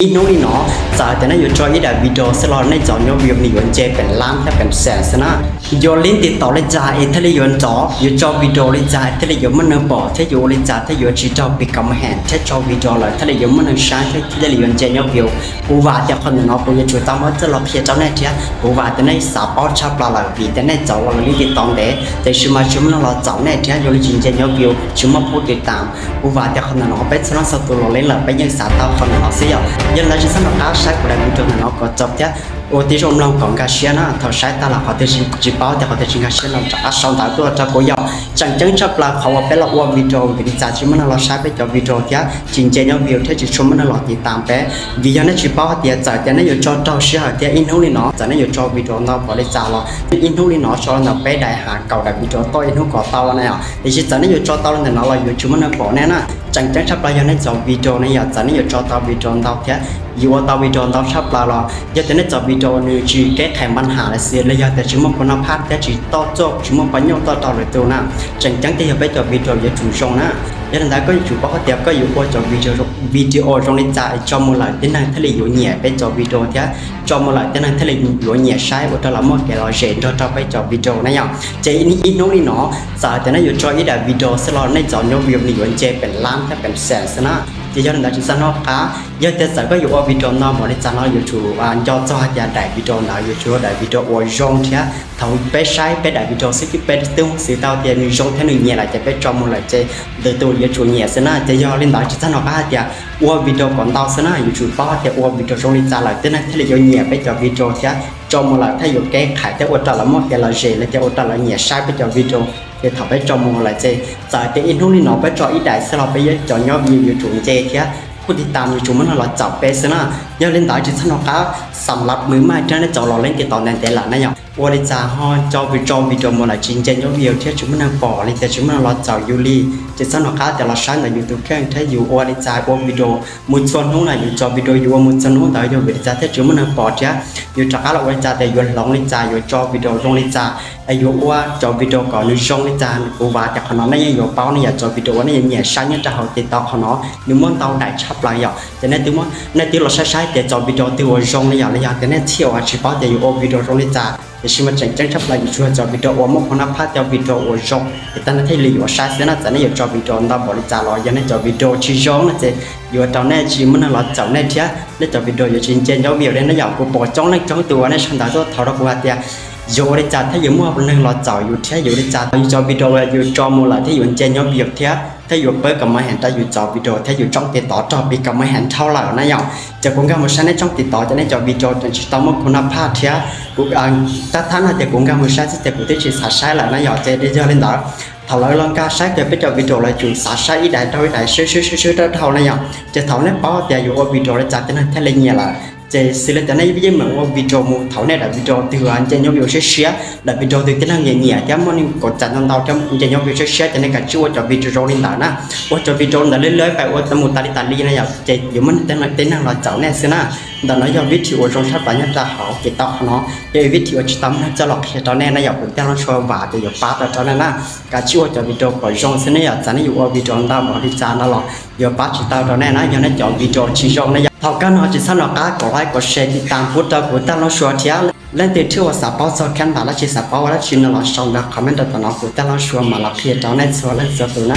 Ib hnub li no, txawm tias nej yuav tso ib daim video xwb los nej cov nyuj view nws yuav nce pes lab thiab pes xees xwb na. Yuav li ntawd tau li cas es thiaj li yuav nrov, yuav tso video li cas es thiaj li yuav muaj neeg pom thiab yuav ua li cas thiaj yuav tsis raug pis kom hees thiab tso video lawm thiaj li yuav muaj neeg saib thiab thiaj li yuav nce nyuj view. Kuv vam tias qhov ntawm no kuv yuav tsum tau muab coj los qhia rau nej thiab kuv vam tias nej xav paub tshaj plaws lawm vim tias nej txaus ua li ntawd tau ntev tiam sis mas tsis muaj neeg los txaus nej thiab yuav li tsis nce nyuj view tsis muaj phub tiv tam. Kuv vam tias qhov ntawm no peb txhua leej txhua tus los li lawm peb yeej xav tau qhov ntawm no xwb yom. Yog li ntawd tsis txhob nco qab saib kuv daim video ntawm no kom txog thiab ua tib zoo mloog kom nkag siab na. Thaum saib tag los qhov twg tsis paub tias qhov twg tsis nkag siab no rov qab sau ntawv tuaj rau kuv yom. Tseem ceeb tshaj plaws qhov uas peb los ua video vim li cas tsis muaj neeg los saib peb cov video thiab tsis nce nyuj view thiab tsis tshua muaj neeg los tiv tam peb. Vim yog nej tsis paub hais tias txawm tias nej yuav tso raug sij hawm thiab ib hnub li no txawm nej yuav tso video ntau npaum li cas los ib hnub li no tso ntawm peb daim ha kaum daim video tau ib hnub kom tau na yom. Tiam sis txawm nej yuav tso tau li ntawm no los yuav tsis muaj neeg pom nej na. Tseem ceeb tshaj plaws yog nej cov video ne yom, txawm nej yuav tso tau video ntau thiab yuav ua tau video ntau tshaj plaws los yog tias nej cov video nws tsis keb qhais npa nham lawm xwb los yog tias tsis muaj phub noj phaj thiab tsis toj txuj tsis muaj pov nyuj toj rau lwm tus na, tseem ceeb tiag yog peb cov video yuav tsum zoo na. Yog li ntawd koj yuav tsum paub hais tias koj yuav ua cov video zoo li cas es tso mus lawm tib neeg thiaj li yuav nyiam peb cov video thiab tso mus lawm tib neeg thiaj li yuav nyiam saib ua rau lawv muaj kev lom zem nrog rau peb cov video na yom. Ces ib hnub li no txawm tias nej yuav tso ib daim video xwb los nej cov nyuj view nws yuav nce pes lab thiab pes xees xwb na. Ces yog li ntawd tsis txhob hnov qab, yog tias txawm koj yuav ua video ntau npaum li cas no yuav tsum nco txog hais tias daim video ntawd yuav tsum yog daim video uas zoo thiab thaum peb saib peb daim video xwb ces peb twb xav tau tias nws zoo thiab nws nyiam lawm ces peb tso mus lawm ces lwm tus yuav tsum nyiam xwb na. Ces yog li ntawd tsis txhob hnov qab hais tias ua video kom ntau xwb na, yuav tsum paub hais tias ua video zoo li cas lawm tib neeg thiaj li yuav nyiam peb cov video thiab tso mus lawm thiaj yuav keb qhais thiab ua rau lawv muaj kev lom zem los yog ua rau lawv nyiam saib peb cov video. Ces thaum peb tso mus lawm ces txawm tias ib hnub li no peb tso ib daim xwb los peb cov nyuj view yuav tsum nce thiab phub tiv tam yuav tsum muaj neeg los txaus peb xwb na. Yog li ntawd tsis txhob hnov qab xam lav mws maj thiab nej cov los leej twg tau ntev ntev lawm na yom. Ua li cas ho tso video mus lawm tsis nce nyuj view thiab tsis muaj neeg pom li tias tsis muaj neeg los txaus yus li. Tsis txhob hnov qab tias los saib ntawm yus tus kheej thiab yus ua li cas ua video mus txhua hnub na, yus tso video yus ua mus txhua hnub ntawd yog vim li cas thiaj tsis muaj neeg pom thiab yus rov qab los ua li cas tias yuav hloov li cas yuav tso video zoo li cas es yuav ua cov video kom nws zoo li cas. Kuv vam tias qhov no nej yeej yuav paub, nej yuav tso video uas nej yuav nyiam saib nyob rau hauv TikTok qhov no nws muaj ntau daim tshaj plaws yom. Ces nej twb, nej twb los saib saib tias cov video twg uas zoo li yom, li yog tias nej txhiaj uas tsis paub tias yuav ua video zoo li cas, tiam sis mas tseem ceeb tshaj plaws yuav tsum yog cov video uas muaj phub noj phaj, cov video uas zoo es tib neeg thiaj li yuav saib xwb na. Txawm nej yuav tso video ntau npaum li cas los yog nej cov video tsis zoo no ces yuav rau nej tsis muaj neeg los txaus nej thiab nej cov video yuav tsis nce nyuj view li na yom. Kuv pom coob leej coob tus uas nej sau ntawv tuaj thov rau kuv hais tias yuav ua li cas thiaj yuav muaj neeg los txaus yus thiab yuav ua li cas yus cov video uas yus tso mus lawm thiaj yuav nce nyuj view thiab thiaj yuav pab kom muaj heev rau yus cov video thiab yus tsoom TikTok raug pis kom muaj heev dhau lawm na yom. Ces kuv nkag mus saib nej tsoom TikTok ces nej cov video tseem tsis tau muaj phub noj phaj thiab kuv tab thab no tias kuv nkag mus saib xwb ces kuv twb tsis xav saib lawm na yom. Ces yog li ntawd thaum lawv los nkag saib tias peb cov video lawv tsum xav saib ib daim dhau ib daim swb swb swb swb dhau dhau na yom. Ces thaum nej paub tias yuav ua video li cas tib neeg thiaj li nyiam lawm ces xws li tias nej yeej meem ua video mus thaum nej daim video twg nce nyuj view siab siab, daim video twg tib neeg nyiam nyiam thiab muaj neeg koom cas ntau ntau thiab nce nyuj view siab siab ces nej kav tsij ua cov video zoo li ntawd na. Ua cov video ntawd lawv lawv pais ua mus tas li tas li na yom, ces yuav muaj tib neeg los txaus nej xwb na. Ntawm no yog vib thim uas zoo tshaj plaws nyob rau hauv TikTok qhov no, yog vib thim uas tsis tau muaj neeg coj los qhia rau nej na yom. Kuv Tij Loob Sua vam tias yuav pab tau rau nej na. Kav tsij ua cov video kom zoo xwb nej yom. Txawm nej yuav ua video ntau npaum li cas no los yuav pab tsis tau rau nej na yog nej cov video tsis zoo na yom. Thaum kawg no tsis txhob nco qab kom like kom share tiv tam pub rau kuv Tij Loob Sua thiab. Leej twg thiaj uas xav paub txog khab npam dab tsi, xav paub ua dab tsi no los sau ntawv comment rau tom no kuv Tij Loob Sua mam los qhia rau nej txhua leej txhua tus na.